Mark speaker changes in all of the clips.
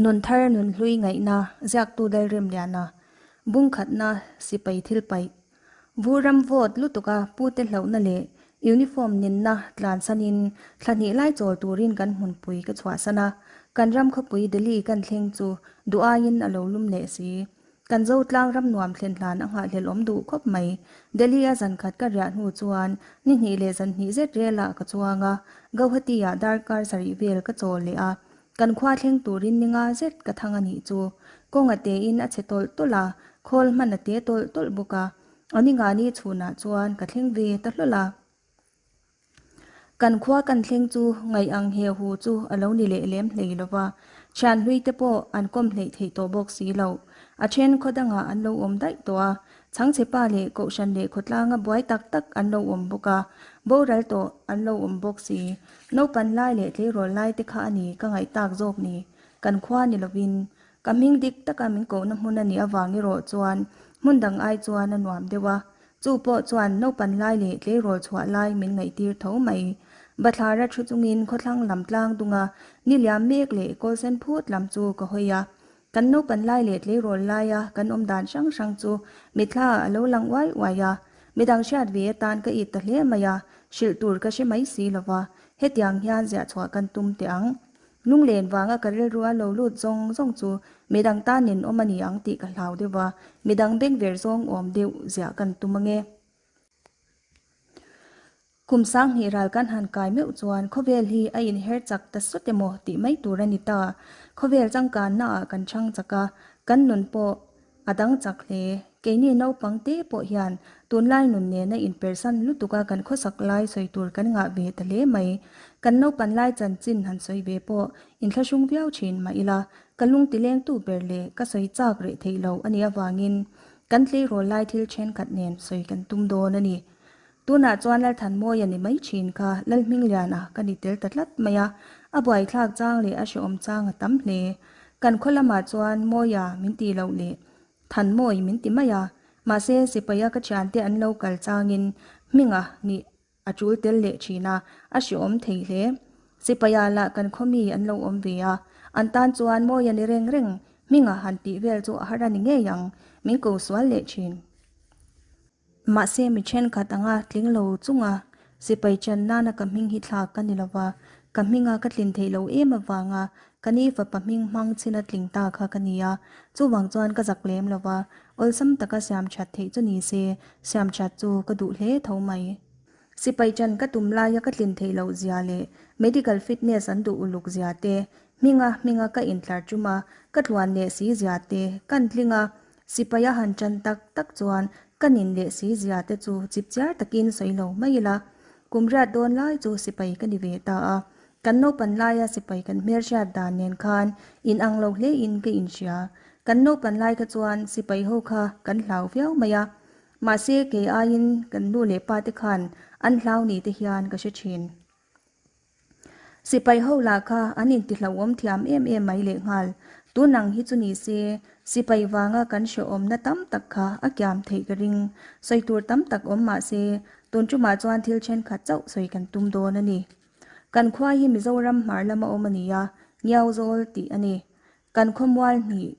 Speaker 1: Nun thar nun hlui ngaihna ziaktu Lalremliana bungkhatna sipai thil paih Vur ram vawt lutuka pute hlauhna leh uniform ninna tlansanin thla hnih lai chawl turin kan hmunpui ka chhuahsan a, kan ram khawpui Delhi kan thleng chu duh aiin a lo lum leh si. Kan zo tlang ram nuam thlen hlan a nghahhlelh awm duh khawp mai. Delhi a zan khat ka riah hnu chuan ni hnih leh zan hnih zet relah ka chuang a, Gauhati ah darkar sarih vel ka chawl leh a, kan khua thleng turin ni nga zet ka thang a nih chu. Kawng a tein a chhe tawlh tawlh a, khawl hman a te tawlh tawlh bawk a, a ni nga ni chhunah chuan ka thleng ve ta hlawlh a. Kan khua kan thleng chu ngaih ang he hu chu a lo ni leh lem hlei lo va, thian hlui te pawh an kawm hleih theih tawh bawk si lo. A then khaw dangah an lo awm daih tawh a, chhangchhe pa leh kohhran leh khawtlanga buai tak tak an lo awm bawk a, boral tawh an lo awm bawk si. Naupan lai leh tleirawl lai te kha a ni ka ngaih tak zawk ni. Kan khua ni lovin ka hming dik taka min kohna hmun a nih avang erawh chuan hmun dang ai chuan a nuam deuh a, Chu pawh chuan naupan lai leh tleirawl chhuah lai min ngaihtir tho mai. Bathlara thu chungin khawthlang lam tlang dunga ni liam mek leh kawlsen phut lam chu ka hawi a. Kan naupan lai leh tleirawl laia kan awm dan hrang hrang chu mitthla a lo lang uai uai a. Midang hriat ve atan ka it ta hle mai a, hrilh tur ka hre mai si lova, hetiang hian ziah chhuah kan tum teh ang. Lunglen vanga ka rilru a lo lut zawng zawng chu midang tan in awm a ni ang tih ka hlau deuh a, midang beng ver zawng awm deuh ziah kan tum ange. Kum sanghnih ral kan han kai meuh chuan khawvel hi a inher chak ta sawt emaw tih mai tur a ni ta. Khawvel changkanna ah kan chhang chak a, kan nun pawh A dang chak hle. Keini naupang te pawh hian tunlai nun nena inpersan lutuka kan khawsak lai sawi tur kan ngah ve ta hle mai. Kan naupan lai chanchin han sawi ve pawh inthlahrung viau thin mah ila, ka lung tilengtu ber leh ka sawi chak reh theih lo a nih avangin kan tleirawl lai thil thenkhat nen sawi kan tum dawn a ni. Tunah chuan Lalthanmawia ni mai thin kha Lalhmingliana ka ni tel ta tlat mai a, a buaithlak chang leh a hrehawm chang a tam hle. Kan khaw lamah chuan Mawia min ti loh leh Thanmawi min ti mai a, mahse sipaia ka thiante an lo kal changin Hminga nih a tul tel leh thin a, a hrehawm thei hle. Sipaia lah kan khaw mi an lo awm ve a, an tan chuan Mawia ni reng reng Hminga han tih vel chu a har a ni ngei ang, min ko sual leh thin. Mahse mi thenkhat anga tling lo chunga sipai chan nana ka hming hi thlak ka ni lova, ka hminga ka tlin theih lo em avanga ka ni fapa hming hmang chhin a tling ta kha ka ni a, chuvang chuan ka zak lem lova, awlsam taka siam that theih chu ni se, siam that chu ka duh hle tho mai. Sipai chan ka tum laia ka tlin theih loh zia leh medical fitness an duh uluk zia te, hminga hminga ka intlar chuma ka tluan leh si zia te, kan tling a, Sipai a han ṭan tak tak chuan ka nin leh si zia te chu chip chiar takin sawi lo mai ila. Kum riat dawn lai chu sipai ka ni ve ta a. Kan naupan laia sipai kan hmelhriat dan nen khan in ang lo hle in ka inhria. Kan naupan lai kha chuan sipai ho kha kan hlau viau mai a. Mahse kei aiin kan nu leh pa te khan an hlau ni te hian ka hre ṭhin. Sipai ho lah kha an intihlauhawm thiam em em mai lehnghal. Tunang hi chu ni se, sipai vanga kan hrehawmna tam tak kha a kiam theih ka ring. Sawi tur tam tak awm mah se, tun tumah chuan thil thenkhat chauh sawi kan tum dawn a ni. Kan khua hi Mizoram hmar lama awm a ni a, Ngiauzawl tih a ni. Kan khawmual hnih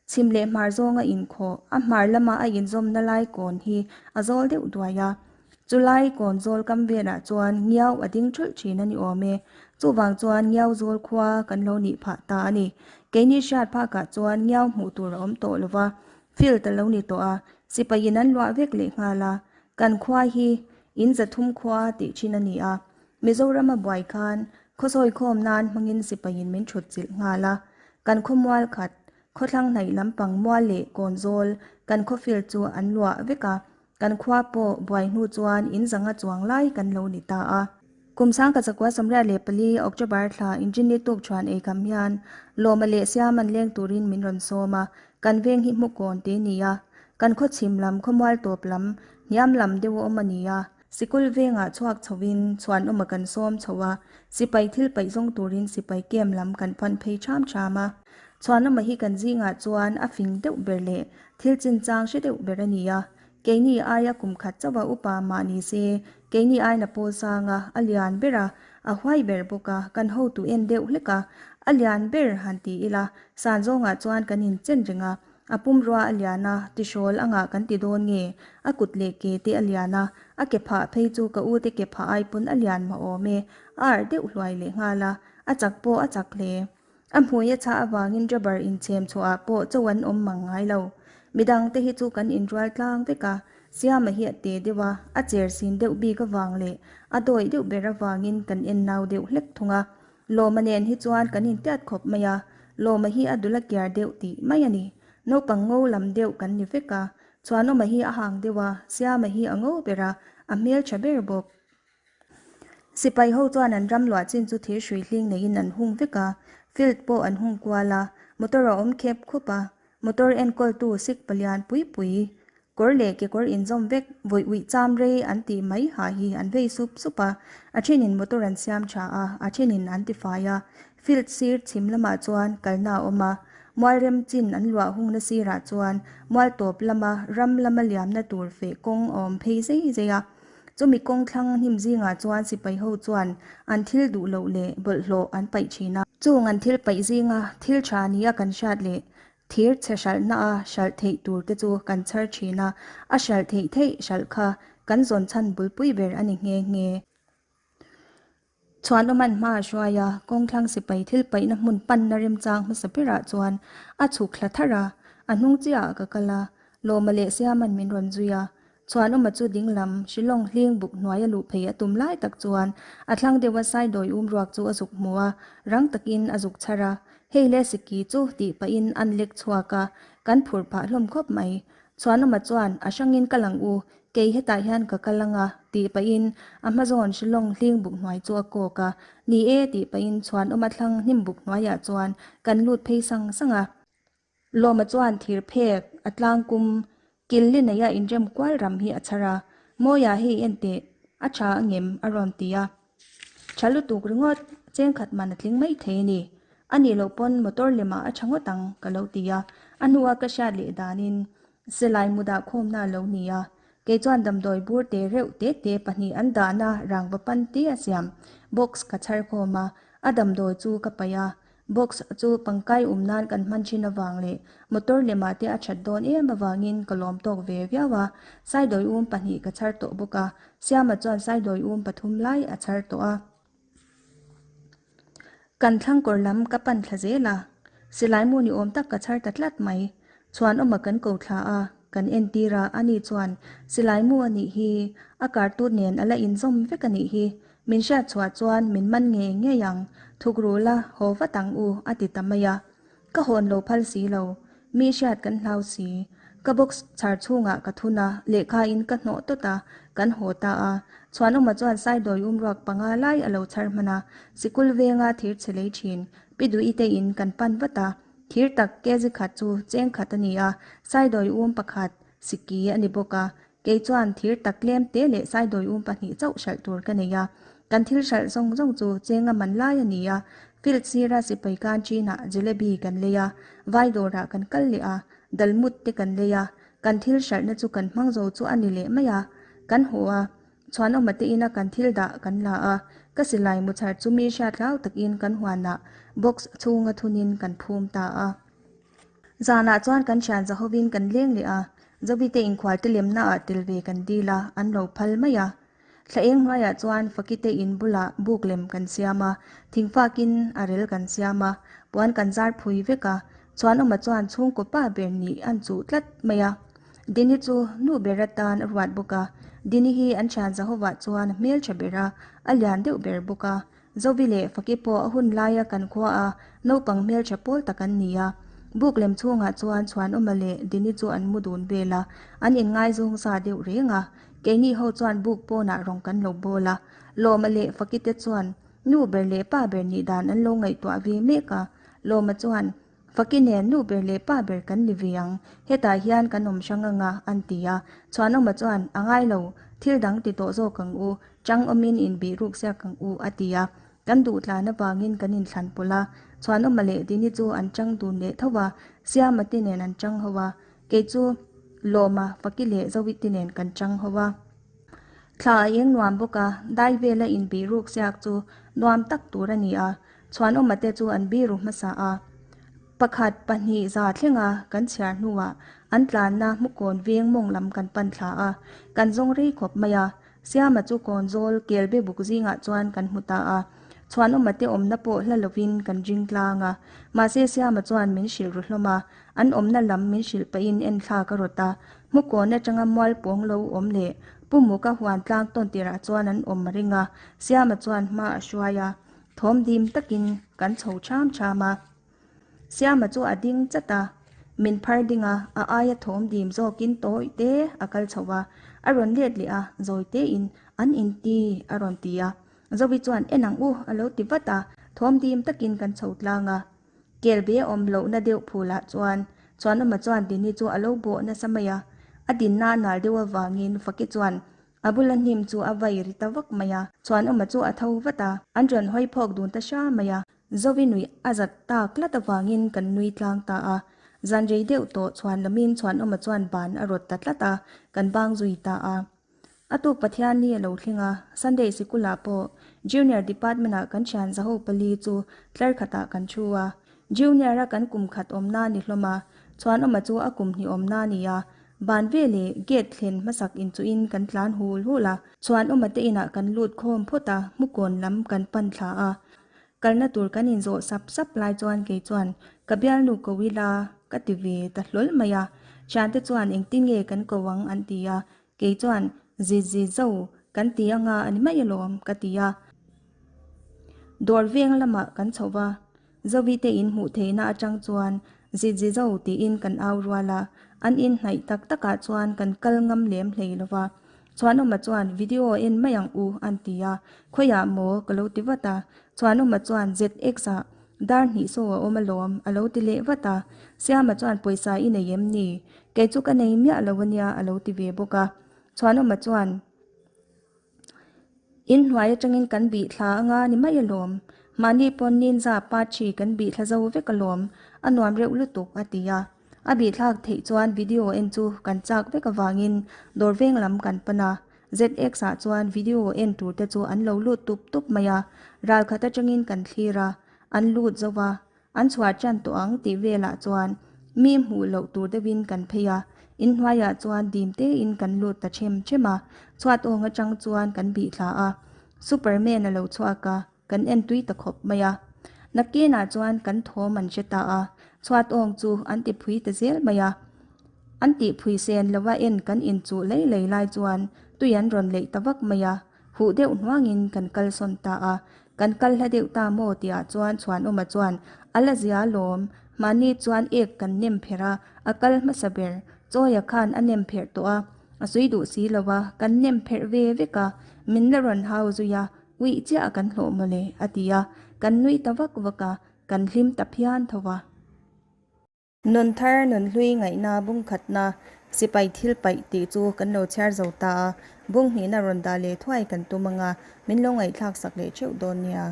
Speaker 1: Chhim leh hmar zawnga inkhawh, a hmar lama a inzawmna lai kawn hi a zawl deuh duai a. Chu lai kawn zawl kam velah chuan ngiau a ding thulh thin a ni awm e. Chuvang chuan ngiau zawl khua kan lo nih phah ta a ni. Keini hriat phakah chuan ngiau hmuh tur a awm tawh lo va, field a lo ni tawh a, sipaiin an luah vek leh nghal a. Kan khua hi in zathum khua tih thin a ni a. Mizorama buai khan khawsawi khawm nan hmangin sipaiin min thut chilh nghal a. Kan khawmual khat Khawthlang hnaih lampang mual leh kawnzawl kan khawfil chu an luah vek a, kan khua pawh buai hnu chuan in zanga chuang lai kan lo ni ta a. Kum sangka chakua 84 October thla Injini tuk chuan ei kam hian Lawma leh Siaman leng turin min rawn sawm a, kan veng hi hmukawn te ni a, kan khaw chhim lam khawmual tawp lam hniam lam deuh a awm a ni a. Sikul vengah chhuak chhovin chhuanawma kan sawm chho a, sipai thil paih zawng turin sipai kem lam kan phan phei ṭham ṭham a. Chhuanawma hi kan zingah chuan a fing deuh ber leh thil chinchang hre deuh ber a ni a, keini aia kum khat chauha upa mah ni se, keini aina pawl sanga a lian ber a, a huai ber bawk a, kan hotu en deuh hlek a, A lian ber han ti ila, san zawngah chuan kan inchen reng a, a pumrua a lian a, tihrawl angah kan ti dawn nge? A kut leh ke te a lian a, a ke phah phei chu ka u te ke phah ai pawn a lian mah awm e, a arh deuh hluai lehnghal a, a chak pawh a chak hle. A hmui a chhah avangin rubber inchhem chhuahah pawh cho an awm mang ngai lo. Midang te hi chu kan inrual tlang vek a, Siama hi a te deuh a, a cher sin deuh bik avang leh a dawih deuh ber avangin kan en nau deuh hlek thung a. Lawma nen hi chuan kan intiat khawp mai a, Lawma hi a dul a kiar deuh tih mai a ni. Naupang ngo lam deuh kan ni vek a, Chhuanawma hi a hang deuh a, Siama hi a ngo ber a, a hmeltha ber bawk. Sipai ho chuan an ram luah chin chu thir hrui hling neiin an hung vek a, field pawh an hung kual a, motor a awm khep khup a, motor enkawltu sik palian pui pui, kawr leh kekawr inzawm vek, vawi uih cham rei an tih mai ha hi an vei sup sup a, a thenin motor an siam tha a, a thenin an tifai a, field sir chhim lamah chuan kalna a awm a, mual rem chin an luah hungna sirah chuan mual tawp lama ram lama liamna tur feh kawng a awm phei zei zei a. Chumi kawng thlang hnim zingah chuan sipai ho chuan an thil duh loh leh bawlhhlawh an paih thin a. Chung an thil paih zinga thil tha nia kan hriat leh thir chhe hralhna a hralh theih tur te chu kan chhar thin a, a hralh theih theih hralh kha kan zawn chhan bulpui ber a ni nghe nghe. Chhuanawman hma a hruai a, kawngthlang sipai thil paihna hmun panna remchang hmasa berah chuan a chhuk thla tharh a, a hnung chiahah ka kal a, Lawma leh Siaman min rawn zui a. Chhuanawma chu dinglam Shillong hling buk hnuai a luh phei a tum lai tak chuan a thlang deuha Saidawi um ruak chu a zuk hmu a, rang takin a zuk chhar a, Hei le Siki chu tih pahin an lek chhuak a, kan phur phah hlawm khawp mai. Chhuanawma chuan, A hrangin ka lang u, kei hetah hian ka kal anga, tih pahin a hma zawn Shillong hling buk hnuai chu a kawk a. Ni e, tih pahin Chhuanawma thlang hnim buk hnuaiah chuan kan lut phei sang sang a. Lawma chuan thir phek, a tlang kum, kil li neia inrem kual ram hi a chhar a, Mawia hei en teh, a tha angem? a rawn ti a. Tha lutuk ringawt, cheng khat man a tling mai thei a ni. A nih loh pawn motor lemah a tha ngawt ang ka lo ti a, a hnua ka hriat leh danin silai mu dah khawmna a lo ni a, kei chuan damdawi bur te reuh te te pahnih an dahna rangva pan te a siam box ka chhar khawm a, a damdawi chu ka paih a, Box chu pangkai um nan kan hman thin avang leh motor lemah te a that dawn em avangin ka lawm tawk ve viau a, Saidawi um pahnih ka chhar tawh bawk a, Siama chuan Saidawi um pathum lai a chhar tawh a. Kan thlangkawr lam ka pan thla zel a, silai mu ni awm tak ka chhar ta tlat mai. Chhuanawma kan ko thla a, kan entir a, ani chuan silai mu a nih hi, a kartut nen a la inzawm vek a nih hi, Min hriat chhuah chuan min man ngei ngei ang, thuk ru la, haw vat ang u, a ti ta mai a. Ka hawn lo phal si lo, mi hriat kan hlau si. Ka box chhar chhungah ka thun a, lehkha in ka hnawh tawt a, kan haw ta a. Chhuanawma chuan Saidawi umruak panga lai a lo chhar hman a, sikul venga thir chhe lei thin, Pi Duhi te in kan pan vat a. Thir tak kg khat chu cheng khat a ni a, Saidawi um pakhat, siki a ni bawk a, Kei chuan thir tak tlem te leh saidawi um pahnih chauh hralh tur ka nei a, kan thil hralh zawng zawng chu chenga man lai a ni a, field sira sipai kan chinah jalebi kan lei a, vai dawrah kan kal leh a, dalmut te kan lei a, kan thil hralhna chu kan hmang zo chu a ni leh mai a, kan haw a, chhuanawma te ina kan thil dah kan la a, ka silai mu chhar chu mi hriat hlau takin kan huanah box chhunga thunin kan phum ta a. Zanah chuan kan thian zahovin kan leng leh a, Zawite inkhualte lemnaah tel ve kan dil a, an lo phal mai a. Thla eng hnuaiah chuan Fakite in bulah buk lem kan siam a, thingfakin a rel kan siam a, puan kan zar phui vek a, Chhuanawma chuan chhungkaw pa ber nih an chuh tlat mai a. Dini chu nu ber atan a ruat bawk a, Dini hi an thian Zahovah chuan a hmeltha ber a, a lian deuh ber bawk a. Zovi leh Faki pawh a hun laia kan khua a naupang hmeltha pawl tak an ni a. Buk lem chhungah chuan Chhuanawma leh Dini chu an mu dun vel a, an inngaizawng sa deuh reng a. Keini ho chuan buk pawnah rawng kan lo bawl a. Lawma leh Faki te chuan nu ber leh pa ber nih dan an lo ngaihtuah ve mek a. Lawma chuan, Faki nen nu ber leh pa ber kan ni ve ang, hetah hian kan awm hrang anga, an ti a. Chhuanawma chuan, A ngai lo, thil dang ti tawh zawk ang u, chang awmin inbih ruk siak ang u, a ti a. Kan duh tlan avangin kan inthlan pawlh a. Chhuanawma leh Dini chu an chang dun leh tho a, Siama te nen an chang ho a. Kei chu Lawma, Faki leh Zovi te nen kan chang ho a. Thla a eng nuam bawk a, dai vela inbih ruk siak chu nuam tak tur a ni a. Chhuanawma te chu an biru hmasa a. Pakhat, pahnih za thlenga kan chhiar hnuah an tlanna hmukawn veng mawng lam kan pan thla a, kan zawng rei khawp mai a. Siama chu kawn zawl kelbe buk zingah chuan kan hmu ta a. Chhuanawma te awmna pawh hla lovin kan ring tlang a. Mahse Siama chuan min hrilh ru hlawm a, an awmna lam min hrilh pahin enthlak a rawt a. Hmukawn atanga mual pawng lo awm leh Pu Muka huan tlang tawn tirah chuan an awm a ring a. Siama chuan hma a hruai a, thawm dim takin kan chho ṭham ṭham a. Siama chu a ding chat a, min phar ding a, a aia thawm dim zawkin tawi te a kal chho a, a rawn let leh a, zawi tein an inti a rawn ti a. Zovi chuan en ang u a lo ti vat a, thawm dim takin kan chho tlang a. Kelbe a awm lohna deuh phulah chuan Chuanawma chuan Dini chu a lo bawh nasa mai a, a dinna nal deuh avangin Faki chuan A bula hnim chu a vai ri ta vak mai a, Chhuanawma chu a tho vat a, an rawn hawi phawk dun ta hra mai a. Zovi nuih a zat tak tlat avangin kan nui tlang ta a. Zan rei deuh tawh chhuan lamin Chhuanawma chuan ban a rawt ta tlat a, kan bang zui ta a. A tuk Pathianni a lo thleng a, Sunday sikulah pawh Junior Department-ah kan thian zaho pali chu tlar khatah kan thu a. Junior-a kan kum khat awmna ni hlawm a, Chhuanawma chu a kum hnih awmna ni a, Ban veleh gate thlen hmasak inchuhin kan tlan hul hul a, Chhuanawma te inah kan lut khawm phawt a, hmukawn lam kan pan thla a. Kalna tur kan inzawh sap sap lai chuan kei chuan ka bialnu ko ila ka ti ve ta hlawl mai a, thiante chuan engtin nge kan ko ang an ti a, kei chuan zi zi zo kan ti anga a ni mai alawm ka ti a. Dawr veng lamah kan chho va, Zovi te in hmuh theihna atang chuan Zitzi zo tiin kan au rual a, an in hnaih tak takah chuan kan kal ngam lem hlei lo va. Chhuanawma chuan video en mai ang u an ti a, khawiah maw ka lo ti vat a. Chhuanawma chuan ZX ah dar hnih saw a awm alawm a lo ti leh vat a. Siama chuan pawisa i nei em ni? Kei chu ka nei miah lo ania a lo ti ve bawk a. Chhuanawma chuan. In hnuai atangin kan bih thla anga ni mai alawm. Mahni pawn ninja party kan bih thla zo vek alawm. A nuam reuh lutuk a ti a. A bih thlak theih chuan video en chu kan chak vek avangin dawr veng lam kan pan a. ZX ah chuan video en tur te chu an lo lut tup tup mai a. Ral khat atangin kan thlir a, an lut zo va. An chhuah ṭan tawh ang tih velah chuan mi hmuh loh tur deuhin kan phei a, inhnuaiah chuan dim tein kan lut ta ṭhem ṭhem a, chhuat awng aṭang chuan kan bih thla a, Superman a lo chhuak a, kan en tui ta khawp mai a. Nakkinah chuan kan thawm an hre ta a, chhuat awng chu an ti phui ta zel mai a. An tih phui sen lova en kan inchuh lei lei lai chuan tui an rawn leih ta vak mai a, Huh deuh hnuangin kan kal sawn ta a, kan kal hla deuh ta maw tihah chuan Chhuanawma chuan a la zia alawm, mahni chuan ek kan nem pherh a, a kal hmasa ber, Chawia khan a nem pherh tawh a, a sawi duh si lo a, kan nem pherh ve vek a, min la rawn hau zui a, uih chiah kan hlawh mawle a ti a, kan nui ta vak vak a, kan hlim ta phian tho a. Nun thar, nun hlui ngaihna bung khatna sipai thil paih tih chu kan lo chhiar zo ta a, bung hnihna rawn dah leh thuai kan tum anga min lo ngaihthlak sak leh theuh dawn nia.